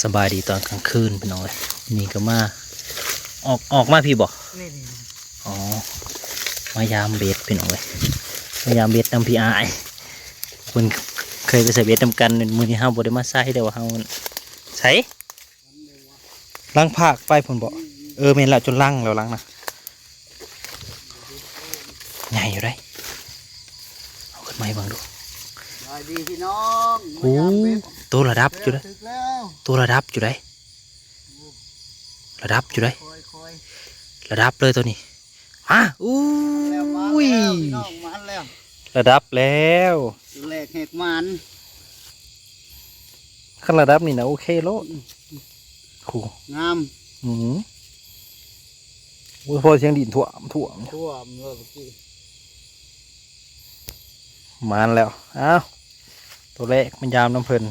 ສະບາຍດີຕອນກາງຄືນພີ່ນ້ອງເອີຍ. ນີ້ກໍມາ ອອກ ອອກມາພີ້ບໍ່? ນີ້ໆ ອໍ ມາຢາມເບັດພີ່ນ້ອງເອີຍ, ມາຢາມເບັດນຳພີ່ອ້າຍ ເພິ່ນເຄີຍໄປໃສ່ເບັດນຳກັນ. ມື້ນີ້ເຮົາບໍ່ໄດ້ມາໃສ່ ແຕ່ວ່າເຮົາ ໃສ່ ຫຼັງພາກໄປພຸ້ນບໍ່? ເອີ ແມ່ນແລ້ວ ຈົນຫຼັງແລ້ວ ຫຼັງນະ ໃຫຍ່ຢູ່ເດ້. ເອົາຂຶ້ນມາໃຫ້ເບິ່ງດູ. ສະບາຍດີພີ່ນ້ອງ. ໂອ້ ມາຢາມເບັດ ໂຕລະດັບຢູ່ເດ້ ຖືກແລ້ວ ໂຕລະດັບຢູ່ເດ້ ລະດັບຢູ່ເດ້ ຄ່ອຍໆ ລະດັບເລີຍໂຕນີ້. ມາ ອູ້ຍ ມາແລ້ວ ມາແລ້ວພີ່ນ້ອງ ມາແລ້ວ ລະດັບແລ້ວ ແຫຼກແຫກໝານ. ຄັນລະດັບນີ້ນະ ໂອເຄໂລດ. ອືມ ໂຫ ງາມ. ອືມ ໂອ້ຍ ພໍສຽງດິນຖ້ວມ ຖ້ວມ ຖ້ວມເລີຍເມື່ອກີ້. ມາແລ້ວ ອ້າວ ໂຕແລກມາຢາມນຳເພິ່ນ.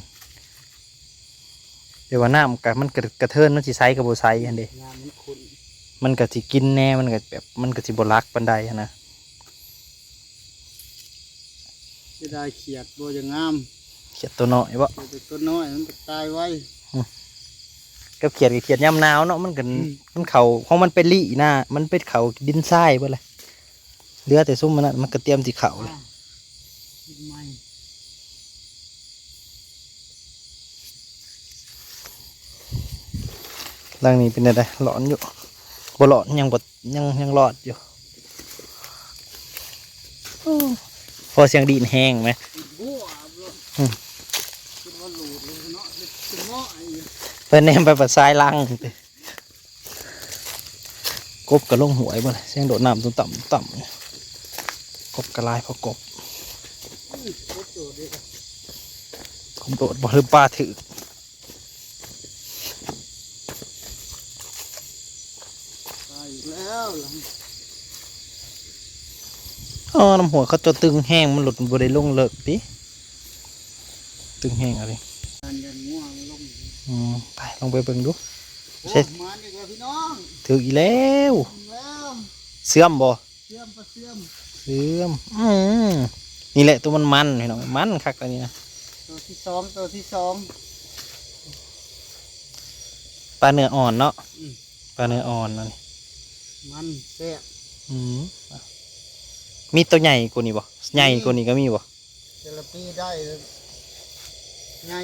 ແຕ່ວ່ານ້ຳກະ ມັນກະ ກະເທີນ ມັນຊິໃສກະບໍ່ໃສຫັ້ນເດ້ ນ້ຳມັນຂຸ້ນ ມັນກະຊິກິນແດ່ ມັນກະແບບ ມັນກະຊິບໍ່ຫຼັກປານໃດຫັ້ນນະ. ເສຍດາຍຂຽດບໍ່ຢ່າງງາມ. ຂຽດໂຕນ້ອຍບໍ່? ຂຽດໂຕນ້ອຍມັນກະຕາຍໄວ. ອືມ ກັບຂຽດກະຂຽດຍາມໜາວເນາະ ມັນກະ ອືມ ມັນເຂົ້າຂອງມັນໄປລີ້ນະ ມັນໄປເຂົ້າດິນຊາຍເບິດແຫຼະ. ເຫຼືອແຕ່ຊຸມມັນນັ້ນ ມັນກະຕຽມຊິເຂົ້າແລ້ວ. ອ່າ ກິນໃໝ່. ຫຼັງນີ້ເປັນແນວໃດ? ຫຼອນຢູ່ ບໍ່ຫຼອນ ຍັງບໍ່ ຍັງ ຍັງລອດຢູ່. ໂອ້ ພໍສຽງດິນແຮງແມ. ອືມ ເພິ່ນແນມໄປປະຊາຍຫຼັງ. ກົບກະລົງຫ້ວຍເບິດ ສຽງໂດດນ້ຳຕຸ້ມຕ່ຳ ຕຸ້ມຕ່ຳ. ກົບກະຫຼາຍພໍກົບ. ກົບໂດດບໍ່ ຫຼືປາຖືກ. ຕາຍອີກແລ້ວ. ອໍ ນ້ຳຫ້ວຍເຂົາເຈົ້າຕຶງແຮງ ມັນໂລດບໍ່ໄດ້ລົງເລິກຕິ ຕຶງແຮງອີ່ຫຼີ. ອືມ ໄປ ລອງໄປເບິ່ງດູ. ໂອ້ ເຊັດ ມາອີກແລ້ວພີ່ນ້ອງ ຖືກອີກແລ້ວ ເຊື່ອມບໍ່? ເຊື່ອມ ປາເຊື່ອມ ເຊື່ອມ. ອືມ ນີ້ແຫຼະໂຕມັນໆ ພີ່ນ້ອງ ມັນຄັກອັນນີ້ນະ. ໂຕທີສອງ ໂຕທີສອງ ປາເນື້ອອ່ອນເນາະ. ອືມ ປາເນື້ອອ່ອນອັນນີ້ ມັນແຊບ. ອືມ ມີໂຕໃຫຍ່ກວ່ານີ້ບໍ່? ໃຫຍ່ກວ່ານີ້ກະມີບໍ່? ແຕ່ລະປີໄດ້ໃຫຍ່.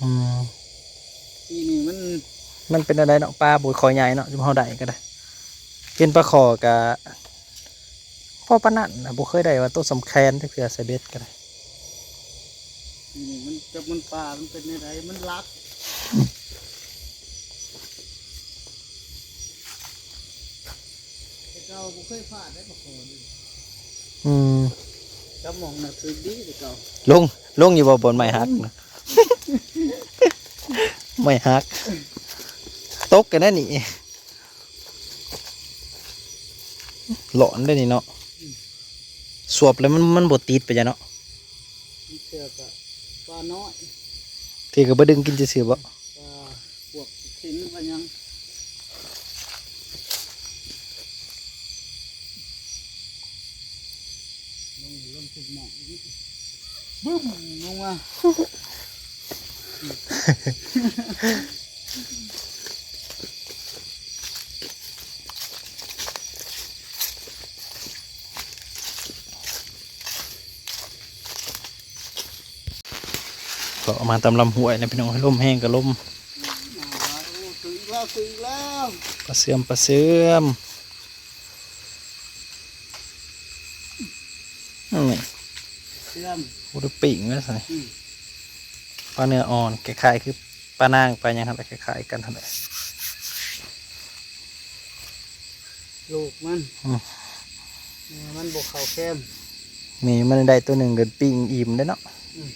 ອືມ ປີນີ້ມັນ ມັນເປັນແນວໃດເນາະ ປາບໍ່ຄ່ອຍໃຫຍ່ເນາະ ຈຸມເຮົາໄດ້ກະໄດ້ ເປັນປາຄໍ່ກະພໍປານນັ້ນນະ ບໍ່ເຄີຍໄດ້ວ່າໂຕສ່ຳແຂນຈັກເທື່ອ ໃສ່ເບັດກະໄດ້. ປີນີ້ມັນຈັກມັນປາມັນເປັນແນວໃດ ມັນຫຼັກ. ແຕ່ເກົ່າບໍ່ເຄີຍພາດໄດ້ປາຄໍ່ນີ້. ອືມ ຈັບໝ່ອງນະຖືກດີແຕ່ເກົ່າ. ລົງ ລົງຢູ່ບໍ່ບ່ອນໄມ້ຫັກນະ? ໄມ້ຫັກ ຕົກກັນນັ້ນນີ້ ຫຼອນໄດ໋ນີ້ເນາະ. ອືມ ສວບແລ້ວມັນ ມັນບໍ່ຕິດປະຈະເນາະ. ເທື່ອກະປານ້ອຍ ເທື່ອກະບໍ່ດຶງກິນຊື່ໆບໍ່? ປາພວກເຂັງປາຫຍັງ. ລົງ ລົງທຸກໝ່ອງ ບຶ້ມ ລົງມາ. ເກາະມາຕາມລຳຫ້ວຍນະພີ່ນ້ອງ ລົມແຮງກະລົມ. ໂອ້ ຖືກແລ້ວ ຖືກແລ້ວ ປາເຊື່ອມ ປາເຊື່ອມ. ອືມ ເຊື່ອມ ບໍ່ໄດ້ປີ້ງແລ້ວຊັ້ນ. ອືມ ປາເນື້ອອ່ອນ ຄ້າຍໆຄືປານາງ ປາຫຍັງຫັ້ນແຫຼະ ຄ້າຍໆກັນຫັ້ນແຫຼະ. ລູກມັນ ອືມ ແມ່ມັນບໍ່ເຂົ້າແຄມ. ແມ່ມັນໄດ້ໂຕໜຶ່ງກະປີ້ງອີ່ມໄດ້ເນາະ. ອືມ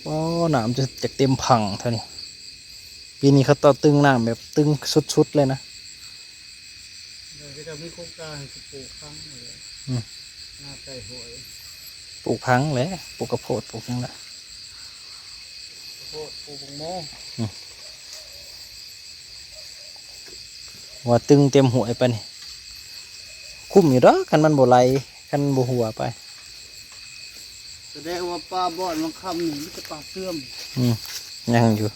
ໂອ້ ນ້ຳຈະ ຈະເຕັມພັງເທົ່ານີ້. ປີນີ້ເຂົາເຈົ້າຕຶງນ້ຳແບບຕຶງສຸດໆເລີຍນະ. ເຂົາເຈົ້າມີໂຄງການຊິປູກຝັງຫັ້ນແຫຼະ. ອືມ ໜ້າໃກ້ຫ້ວຍ ປູກຝັງແຫຼະ ປູກກະໂພດ ປູກຫຍັງລະ ກະໂພດ ປູກບັກໂມ. ອືມ ວ່າຕຶງເຕັມຫ້ວຍປານນີ້ ຄຸ້ມຢູ່ດອກ ຄັນມັນບໍ່ໄຫຼ ຄັນມັນບໍ່ຮົ່ວໄປ. ສະແດງວ່າປາບ່ອນວັງຄຳນີ້ມີແຕ່ປາເຊື່ອມ. ອືມ ຍັງຢູ່.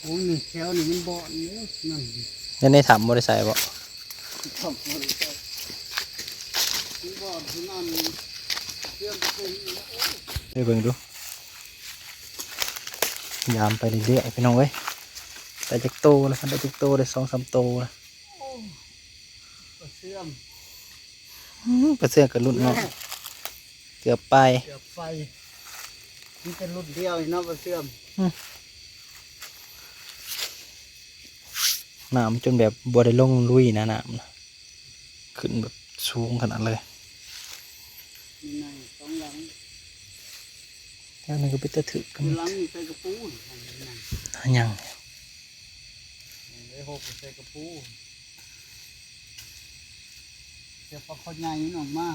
ໂອ້ຍ ນີ້ແຖວນີ້ມັນບ່ອນເດ້ ນັ້ນ ແລ້ວໃນຖ້ຳບໍ່ໄດ້ໃສ່ບໍ່? ຖ້ຳບໍ່ໄດ້ໃສ່ ມັນບ່ອນທີ່ນັ້ນ ເຊື່ອມໄປເບິ່ງນີ້ແຫຼະ ໂອ້ຍ ໄປເບິ່ງດູ ຍາມໄປເລື້ອຍໆ ພີ່ນ້ອງເອີຍ ໄດ້ຈັກໂຕລະ ໄດ້ຈັກໂຕ ໄດ້ສອງສາມໂຕລະ ໂອ້ ປາເຊື່ອມ ອືມ ປາເຊື່ອມກໍລຸ້ນເນາະ ເກືອບໄປ ເກືອບໄປ ມີແຕ່ລຸ້ນດຽວນີ້ເນາະປາເຊື່ອມ ອືມ ນ້ຳຈົນແບບບໍ່ໄດ້ລົງລຸຍນະ ນ້ຳນະ ຂຶ້ນແບບສູງຂະໜາດເລີຍ ມີໃນສອງຫຼັງ ແຖວນີ້ກໍເປັນຕາຖືກກັນ ຢູ່ຫຼັງນີ້ໃສ່ກະປູ ຫຍັງ ໄດ້ຫົກໃສ່ກະປູ ເຈົ້າປາຄໍໃຫຍ່ມັນອອກມາ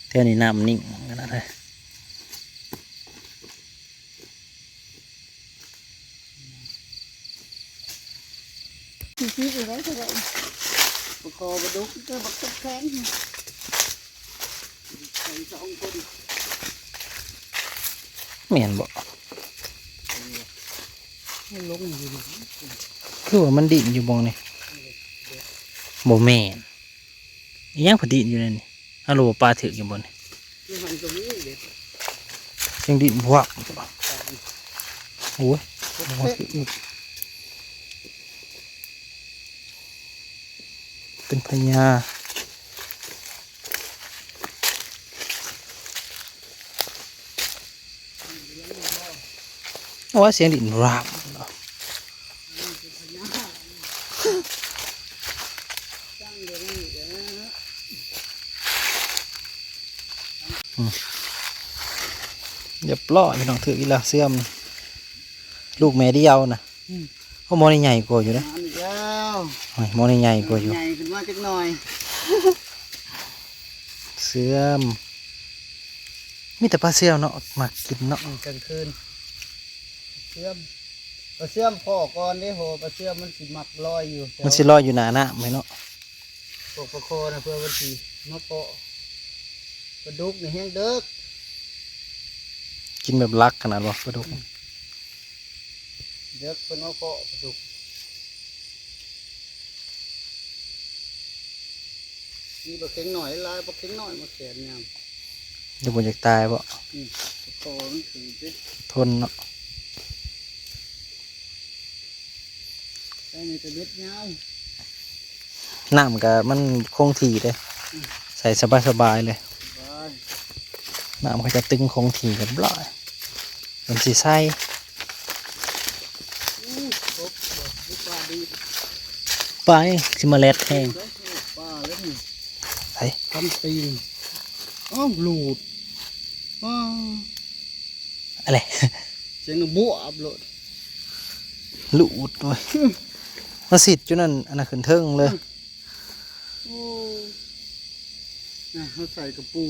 ແຖວນີ້ນ້ຳນິ່ງຂະໜາດເລີຍ ຊິຊິໄດ້ເທົ່າໃດ ປາຄໍປາດຸກ ເຈົ້າບັກແຂງ ໃສ່ສອງຄົນ ແມ່ນບໍ່? ມັນລົງຢູ່ນີ້ ຄືວ່າມັນດີ້ນຢູ່ບ່ອນນີ້ ບໍ່ແມ່ນ ອີຫຍັງພະດິນຢູ່ໃນນີ້ ເຮົາຮູ້ວ່າປາຖືກຢູ່ບ່ອນນີ້ ຢູ່ຫັ້ນກໍມີເດັດ ຍັງດິ້ນພວກ ໂອ້ຍ ເປັນພະຍາ ໂອ້ຍ ສຽງດິ້ນຣາບ ອືມ ຮຽບຮ້ອຍ ພີ່ນ້ອງ ຖືກອີກແລ້ວ ເຊື່ອມ ລູກແມ່ດຽວນະ ອືມ ໂອ້ ໝໍນີ້ໃຫຍ່ກວ່າຢູ່ເດ້ ມາອີກແລ້ວ ໂອ້ຍ ໝໍນີ້ໃຫຍ່ກວ່າຢູ່ ໃຫຍ່ຂຶ້ນມາຈັກໜ່ອຍ ເຊື່ອມ ມີແຕ່ປາເຊື່ອມເນາະ ມັກກິນເນາະ ອືມ ກາງຄືນ ເຊື່ອມ ປາເຊື່ອມພໍ້ກ່ອນເດ້ໂຫ ປາເຊື່ອມມັນຊິມັກລອຍຢູ່ ມັນຊິລອຍຢູ່ໜ້ານ້ຳເນາະ ພວກປາຄໍນະ ເພື່ອມັນຊິມາເກາະ ປາດຸກນີ້ແຮງເດິກ ກິນແບບລັກຂະໜາດບໍ່ ປາດຸກ ອືມ ເດິກເພິ່ນມາເກາະປາດຸກ ມີປາເຂັງໜ້ອຍຫຼາຍ ປາເຂັງໜ້ອຍມາແຂນຍາມ ຍັງບໍ່ຢາກຕາຍບໍ່? ອືມ ຄໍມັນຖືກເດ້ ທົນເນາະ ໃສ່ໃນຕະເບັດຍາວ ນ້ຳກໍມັນຄົງທີ່ເດ້ ອືມ ໃສ່ສະບາຍໆເລີຍ ສະບາຍ ນ້ຳເຂົາຈະຕຶງຄົງທີ່ຮຽບຮ້ອຍ ມັນຊິໃສ່ ອືມ ຄົບ ປາດີ ໄປ ຊິມາແລດແຮງ ປາແລ້ວນີ້ ໄປ ຄຳຕີນ ອ້າວ ຫຼູດ ອ້າວ ອະໄລ ສຽງດັງບວບໂລດ ຫຼູດເວີຍ ອືມ ມາຊິດຢູ່ນັ້ນ ອັນນັ້ນຂຶ້ນເທິງເລີຍ ອືມ ໂອ້ ນະ ເຮົາໃສ່ກະປູ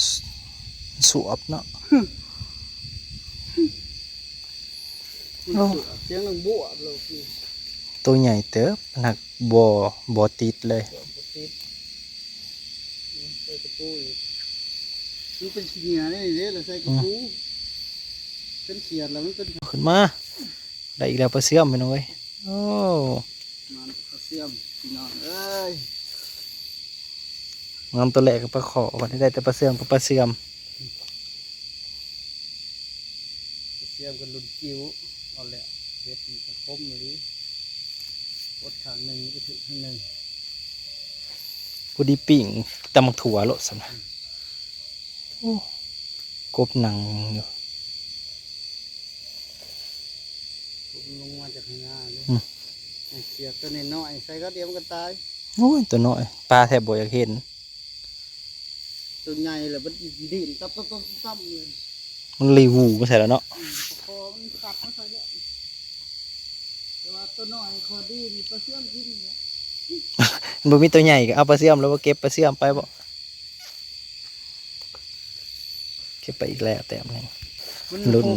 ສ- ສວບເນາະ ມັນ ໂອ້ ສວບ ສຽງດັງບວບໂລດ ໂຕໃຫຍ່ເຕີບ ໜັກບໍ່ ບໍ່ຕິດເລີຍ ບໍ່ຕິດ ໃສ່ກະປູອີກ ມັນເປັນຂີ້ເຫຍື້ອເດ້ນີ້ເດ້ ລະໃສ່ກະປູ ອືມ ເປັນຂຽດລະມັນເປັນ ຂຶ້ນມາ ໄດ້ອີກແລ້ວປາເຊື່ອມ ພີ່ນ້ອງເອີຍ ໂອ້ ມັນປາເຊື່ອມ ພີ່ນ້ອງເອີຍ ງາມໂຕແລກກໍປາຄໍ້ ບັດນີ້ໄດ້ແຕ່ປາເຊື່ອມກັບປາເຊື່ອມ ປາເຊື່ອມກໍລຸ້ນຈິ້ວ ເອົາແລ້ວ ເບັດນີ້ກໍຄົມອີ່ຫຼີ ກົດຂ້າງໜຶ່ງ ໄປຖືກຂ້າງໜຶ່ງ ພໍດີປີ້ງຕຳບັກຖົ່ວໂລດຊັ້ນນະ ອືມ ໂອ້ ກົບນັ່ງຢູ່ ກົບລົງມາຈາກຂ້າງໜ້າຢູ່ ອືມ ເສຍບຕົວນ້ອຍໆໃສ່ກໍດຽວມັນກໍຕາຍ ໂອ້ຍ ຕົວນ້ອຍ ປາແທບບໍ່ຢາກເຫັນ ຕົວໃຫຍ່ລະມັນດີ້ນຕັບໆໆເລີຍ ມັນລີວູມາໃສ່ແລ້ວເນາະ ອືມ ຄໍມັນກັດມາໃສ່ແລ້ວ ແຕ່ວ່າຕົວນ້ອຍຂໍ້ດີນີ້ປາເຊື່ອມກິນນີ້ແຫຼະ ມັນບໍ່ມີຕົວໃຫຍ່ກໍເອົາປາເຊື່ອມ ແລ້ວບໍ່ເກັບປາເຊື່ອມໄປບໍ່? ເກັບໄປອີກແລ້ວແຕ້ມໜຶ່ງ ມັນ ລຸ້ນ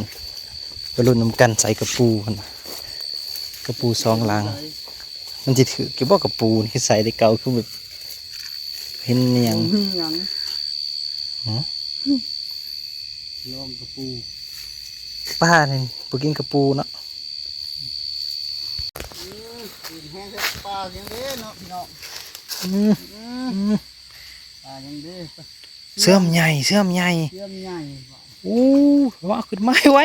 ໄປລຸ້ນນຳກັນໃສ່ກະປູພຸ້ນນະ ກະປູສອງຫຼັງ ມັນຊິຖືກຢູ່ບໍ່ ກະປູນີ້ ຄືໃສ່ແຕ່ເກົ່າ ຄືແບບເຫັນອີຫຍັງ ບໍ່ມີຫຍັງ ຫື? ລອງກະປູ ປານີ້ບໍ່ກິນກະປູເນາະ ອືມ ດິນແຮງແທ້ ປາຫຍັງເດ້ເນາະພີ່ນ້ອງ ອືມ ອືມ ອືມ ປາຫຍັງເດ້ ເຊື່ອມໃຫຍ່ ເຊື່ອມໃຫຍ່ ເຊື່ອມໃຫຍ່ ໂອ້ ວ່າຂຶ້ນມາໄວ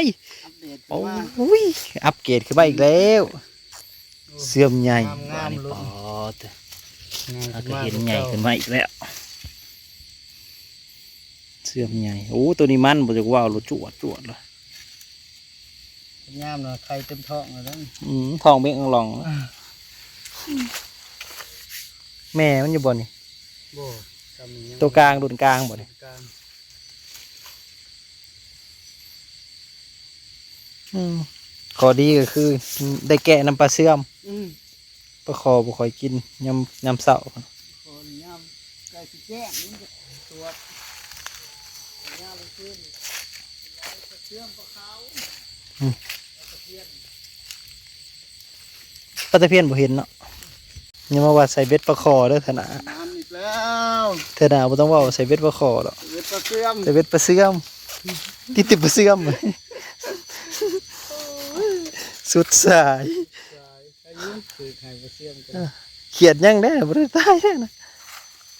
ອັບເດດຂຶ້ນມາ ໂອ້ຍ ອັບເກຣດຂຶ້ນມາອີກແລ້ວ ເຊື່ອມໃຫຍ່ ງາມໆ ບາດນີ້ ລຸ້ນ ປອດ ໃຫຍ່ ເຮົາກໍເຫັນໃຫຍ່ຂຶ້ນມາອີກແລ້ວ ເຊື່ອມໃຫຍ່ ໂອ້ ໂຕນີ້ມັນບໍ່ຈັກວ່າວ ໂລດຈວດໆ ລະ ຍາມນະ ໄຂ່ເຕັມທ້ອງແລ້ວເດ້ ອືມ ທ້ອງເບັງອອງລອງ ອ່າ ແມ່ມັນຢູ່ບໍ່ນີ້? ບໍ່ ຊ່ຳນີ້ຍັງ ໂຕກາງ ລຸ້ນກາງບໍ່ນີ້? ລຸ້ນກາງ ອືມ ຂໍ້ດີກໍຄືໄດ້ແກະນຳປາເຊື່ອມ ອືມ ປາຄໍ່ບໍ່ຄ່ອຍກິນຍາມ ຍາມເຊົ້າ ຂໍຍາມໃກ້ຊິແຈ້ງ ມັນຈະສວດ ຍາມກາງຄືນ ປາເຊື່ອມ ປາຂາວ ອືມ ປາຕະເພນ ປາຕະເພນບໍ່ເຫັນເນາະ ຢ່າມາວ່າໃສ່ເບັດປາຄໍ່ເດີ ເທື່ອໜ້າ ນານອີກແລ້ວ ເທື່ອໜ້າບໍ່ຕ້ອງເວົ້າ ໃສ່ເບັດປາຄໍ່ດອກ ເບັດປາເຊື່ອມ ໃສ່ເບັດປາເຊື່ອມ ຕິດແຕ່ປາເຊື່ອມ ສຸດສາຍ ສາຍ ໃຫ້ຢືມຖືກໃຫ້ປາເຊື່ອມກັນ ເອີ ຂຽດຍັງເດ້ ບໍ່ໄດ້ຕາຍເດ້ນະ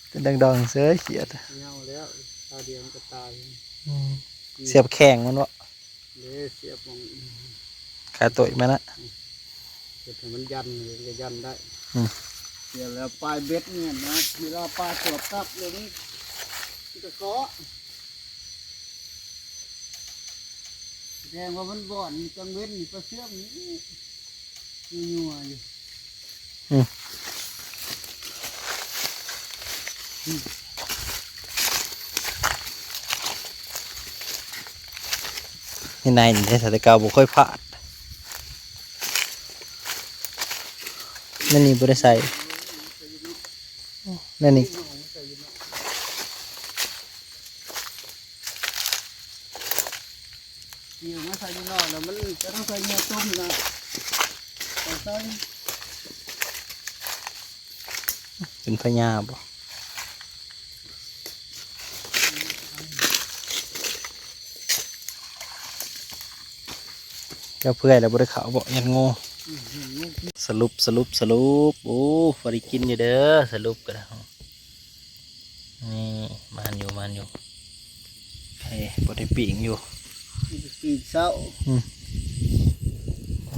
ເປັນດອງໆ ເສີຍຂຽດ ເຫງົາແລ້ວ ຄາວດຽວມັນກໍຕາຍ ອືມ ອືມ ສຽບແຂ້ງມັນເນາະ ເດ້ ສຽບໝ່ອງ ຄາໂຕຍມານະ ເຮັດໃຫ້ມັນຢັນ ເຮັດໃຫ້ຍັນໄດ້ ອືມ ສຽບແລ້ວປາຍເບັດນີ້ນະ ເວລາປາສວບກັບແລ້ວມັນກະເກາະ ແສດງວ່າມັນບ່ອນນີ້ ກາງເວັນນີ້ປາເຊື່ອມນີ້ ຍົວໆ ຢູ່ ອືມ ໃນນີ້ເດ້ ແຕ່ເກົ່າບໍ່ເຄີຍພາດ ໃນນີ້ບໍ່ໄດ້ໃສ່ ໃນນີ້ ເອົາມາໃສ່ຢູ່ນອກແລ້ວ ມັນຈະຕ້ອງໃສ່ເຫຍື່ອຕົ້ມນະ ຕ້ອງໃສ່ ເປັນພະຍາບໍ? ເຈົ້າເພື່ອຍແລ້ວບໍ່ໄດ້ເຂົ້າບໍ? ຢ້ານງູ. ອືມ ສະຫຼຸບ ສະຫຼຸບ ສະຫຼຸບ ໂອ້ ພໍໄດ້ກິນຢູ່ເດີ ສະຫຼຸບກໍໄດ້. ນີ້ ມານຢູ່ ມານຢູ່ ເອີ ບໍ່ໄດ້ປີ້ງຢູ່ ປີ້ງເຊົ້າ. ອືມ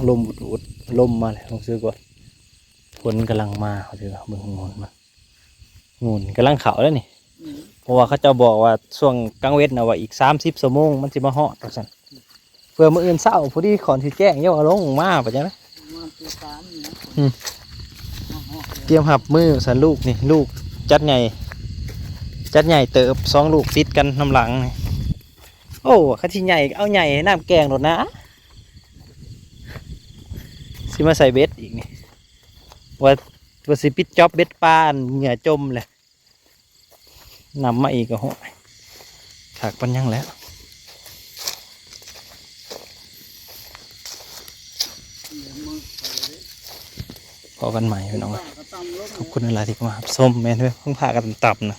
ລົມອຸດໆ ລົມມາແລ້ວ ຮູ້ສຶກວ່າຝົນກຳລັງມາ ເຂົາຊິວ່າ ເບິ່ງໂງນມັນ ໂງນກຳລັງເຂົ້າແລ້ວນີ້. ອືມ ເພາະວ່າເຂົາເຈົ້າບອກວ່າຊ່ວງກາງເວັນນະ ວ່າອີກສາມສິບຊົ່ວໂມງມັນຊິມາຮອດ ວ່າຊັ້ນ. ເພື່ອມື້ອື່ນເຊົ້າພໍດີຂອນຊິແຈ້ງ ຢ່າວ່າລົງມາ ປະຈັ່ງໃດ. ປະມານຕີສາມນີ້ນະ. ອືມ ຕຽມຮັບມື້ຊັ້ນ ລູກນີ້ ລູກຈັດໃຫຍ່ ຈັດໃຫຍ່ເຕີບ ສອງລູກຕິດກັນນຳຫຼັງນີ້. ໂອ້ ຄັນຊິໃຫຍ່ ເອົາໃຫຍ່ໃຫ້ນ້ຳແກງໂລດນາ ຊິມາໃສ່ເບັດອີກນີ້ ວ່າ ວ່າຊິປິດຈອບເບັດປາ ເຫຍື່ອຈົ່ມແຫຼະ. ນຳມາອີກກໍ ໂຫ ຄັກປານຫຍັງແຫຼະ. ພໍ້ກັນໃໝ່ພີ່ນ້ອງເອີຍ ຂອບຄຸນຫຼາຍໆທີ່ເຂົ້າມາຮັບຊົມ. ແມ່ນເດີ ເພິ່ງພາກັນຕຳນະ.